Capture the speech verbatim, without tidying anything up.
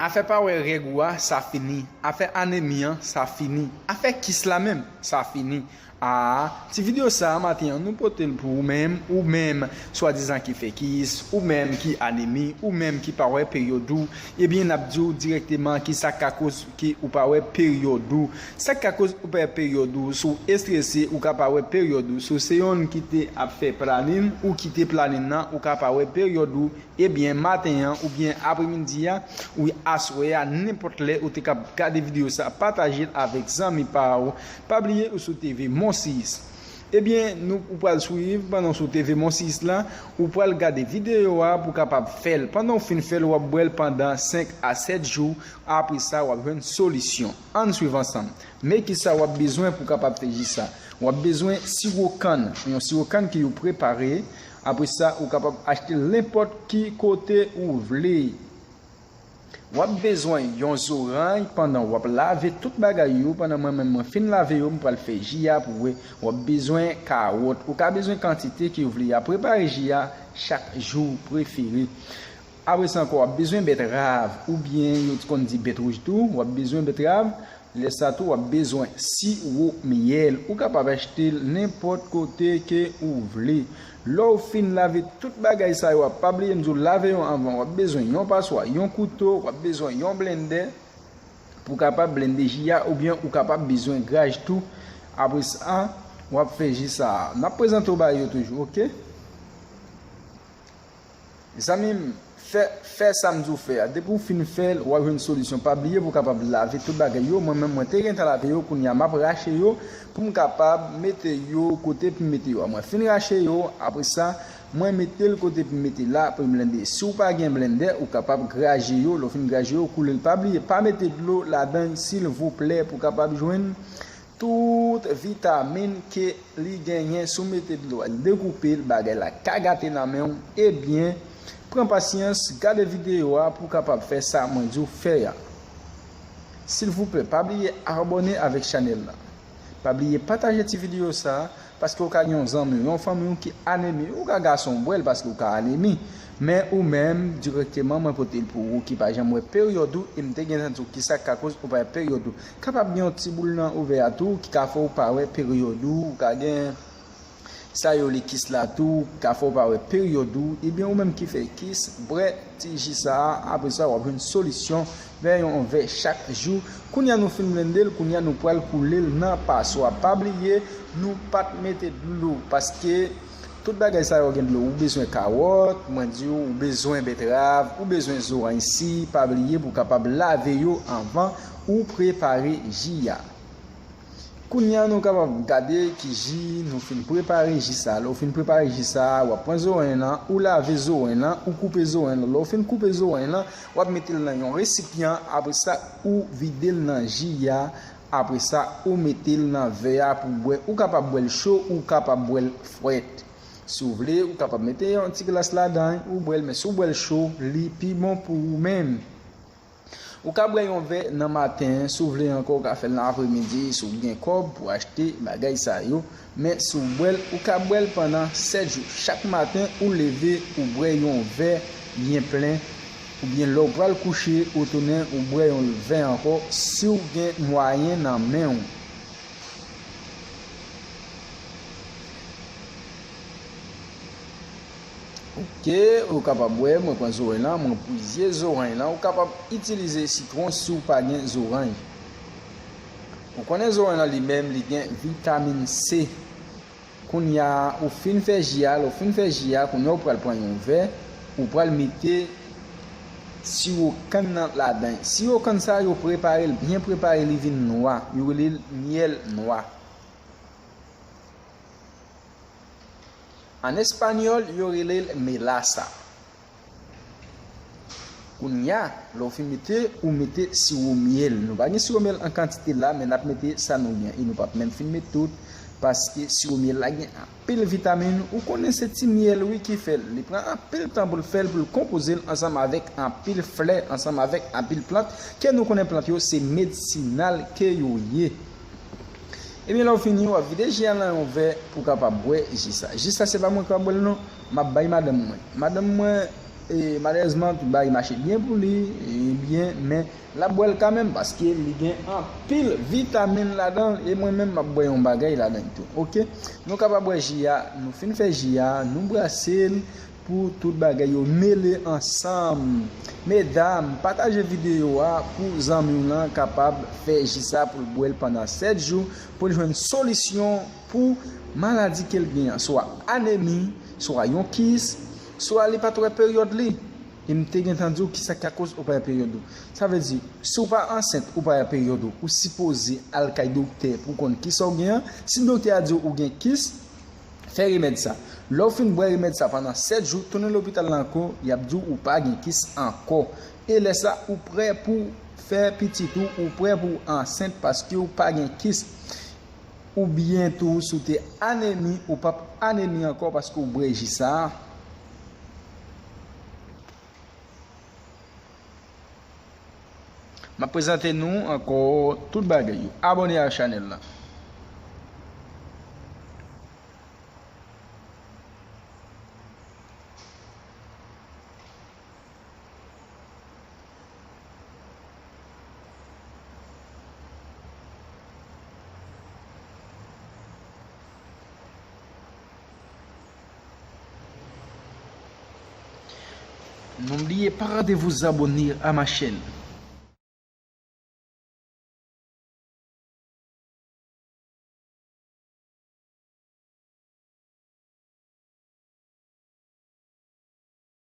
Afè pa wè règ ou a, sa fini. Afè anemi an, sa fini. Afè kis la menm, sa fini. A, ti videyo sa a maten an, nou pote l pou ou menm, ou menm, swadizan ki fè kis, ou menm ki anemi, ou menm ki pa wè peryòd ou, ebyen, n ap di w dirèkteman ki sa k ka koz ke ou pa wè peryòd ou. Sa k ka koz ou pa wè peryòd ou, si w estrese, ou ka pa wè peryòd ou, si w se yonn ki te ap fè planin, ou kite planin nan, ou ka pa wè peryòd ou, ebyen, maten an, oubyen apremidi a, ou aswè a, nenpòt lè, ou te kab gade videyo sa, pataje l avèk zanmi pa w. Pa bliye ou sou T V Monsiyis. Ebyen, nou, ou pral swiv pandan w sou T V Monsiyis la, ou pral gade videyo a pou w kapab fè l. Pandan w fin fè l, w ap bwè l pandan senk a sèt jou. Apre sa, w ap jwenn solisyon. Ann swiv ansanm. Men kisa w ap bezwen pou w kapab fè ji sa. W ap bezwen siwo kann, yon siwo kann ke yo prepare. Apre sa, ou kapab achte l nenpòt ki kote ou vle. W ap bezwen yon zoranj pandan w ap lave tout bagay yo. Pandan mwen menm mwen fin lave yo, m pral fè ji a pou w wè. W ap bezwen kawòt. Ou ka bezwen kantite ke w vle a. Prepare ji a chak jou prefere. Apre sa ankò, w ap bezwen bètrav, oubyen yo konn di bèt wouj tou. W ap bezwen bètrav. Lè sa tou, w ap bezwen siwo myèl. Ou kapab achte l nenpòt kote ke ou vle. Lè w fin lave tout bagay sa yo, pa bliye m di w lave yo anvan. W ap bezwen yon paswa, yon kouto, w ap bezwen yon blendè pou w kapab blende ji a, oubyen ou kapab bezwen graj tou. Apre sa, w ap fè ji sa a. N ap prezante w bagay yo toujou, oke? Zanmi m, fè, fè sa m di w fè a. Depi w fin fè l, w ap jwenn solisyon. Pa bliye pou w kapab lave tout bagay yo. Mwen menm, mwen te gentan lave yo, kounye a m ap rache yo pou m kapab mete yo kote pou m mete yo a. Mwen fin rache yo, apre sa, mwen mete l kote pou m mete la pou m blende. Si w pa gen blendè, ou kapab graje yo. Lè w fin graje yo, koule l. Pa bliye, pa mete dlo ladan l, silvouplè, pou w kapab jwenn tout vitamin ke li genyen. Si w mete dlo a, l dekoupe l, bagay la ka gate nan men w. Ebyen, pran pasyans, gade videyo a pou w kapab fè sa mwen di w fè a. Silvouplè, pa bliye abòne avèk chanèl la. Pa bliye pataje ti videyo sa a, paske w ka gen yon zanmi w, yon fanmi w ki anemi. Ou ka gason w bwè l paske w ka anemi. Men ou menm, dirèkteman, mwen pote l pou ou ki pa janm wè peryòd ou, e m te gentan di w kisa k ka koz ou pa wè peryòd ou. Kapab gen yon ti boul nan ovè a tou ki ka fè w pa wè peryòd ou, ou ka gen sa yo rele kis la tou, ki ka fè w pa wè peryòd ou, ebyen ou menm ki fè kis, bwè ti ji sa a, apre sa w ap jwenn solisyon, bwè yon vè chak jou. Kounye a nou fin blende l, kounye a nou pral koule l nan paswa. Pa bliye, nou pa t mete dlo, paske tout bagay sa yo gen dlo. Ou bezwen kawòt, mwen di w, ou bezwen bètrav, ou bezwen zoranj si, pa bliye pou w kapab lave yo anvan ou prepare ji a. Kounye a nou kapab gade ki ji nou fin prepare ji sa a. Lè w fin prepare ji sa a, w ap pran zoranj lan, ou lave zoranj lan, ou koupe zoranj lan. Lè w fin koupe zoranj lan, w ap mete l nan yon resipyan, apre sa ou vide l nan ji a, apre sa ou mete l nan vè a pou w bwè. Ou kapab bwè l cho, ou kapab bwè l frèt. Si w vle, ou kapab mete yon ti glas ladan l, ou bwè l, men si w bwè l cho, li pi bon pou ou menm. Ou ka bwè yon vè nan maten, si w vle ankò, ou ka fè l nan apremidi, si w gen kòb pou achte bagay sa yo. Men si w bwè l, ou ka bwè l pandan sèt jou. Chak maten, ou leve, ou bwè yon vè byen plen, oubyen lè w pral kouche, ou tounen, ou bwè yon vè ankò, si w gen mwayen nan men w. Oke, ou kapab wè, mwen pran zoranj lan, mwen pwizye zoranj lan. Ou kapab itilize sitwon si w pa gen zoranj. Ou konnen zoranj lan li menm, li gen vitamin C. Kounye a, ou fin fè ji a, lè w fin fè ji a, kounye a ou pral pran yon vè, ou pral mete siwo kann nan ladan. Siwo kann sa, yo prepare l, byen prepare, li vin nwa. Yo rele l myèl nwa. An espanyòl, yo rele l melasa. Kounye a, lè w fin mete, ou mete siwo myèl. Nou pa gen siwo myèl an kantite la, men n ap mete sa nou gen. E nou p ap menm fin met tout, paske siwo myèl la gen anpil vitamin. Ou konnen se ti myèl, wi, ki fè l. Li pran anpil tan pou l fè l, pou l konpoze l ansanm avèk anpil flè, ansanm avèk anpil plant, ke nou konnen plant yo se medisinal ke yo ye. Ebyen, lè w fini, w ap vide ji a nan yon vè pou w kapab bwè ji sa. Ji sa, se pa mwen k ap bwè l non, m ap bay madanm mwen. Madanm mwen, E malerezman, tout bagay mache byen pou li, e byen, men l ap bwè l kanmenm paske li gen anpil vitamin ladan l, e mwen menm m ap bwè yon bagay ladan l tou. Oke? Nou kapab bwè ji a, nou fin fè ji a, nou brase l pou tout bagay yo mele ansanm. Medam, pataje videyo a pou zanmi w lan kapab fè ji sa pou l bwè l pandan sèt jou, pou l jwenn solisyon pou maladi ke l gen an, swa anemi, swa yon kis, swa li pa t wè peryòd li. E m te gentan di w kisa k ka koz ou pa wè peryòd ou. Sa vle di, si w pa ansent, ou pa wè peryòd ou, ou sipoze al kay doktè pou w konn kisa w gen an. Si doktè a di w ou gen kis, fè remèd sa. Lè w fin bwè remèd sa pandan sèt jou, tounen lopital la ankò, y ap di w ou pa gen kis ankò. E lè sa, ou prè pou fè pitit ou, ou prè pou w ansent paske w pa gen kis. Oubyen tou, si w te anemi, ou p ap anemi ankò paske w bwè ji sa a. M ap prezante nou ankò tout bagay yo. Abòne a chanèl la. N'oubliez pas de vous abonner à ma chaîne.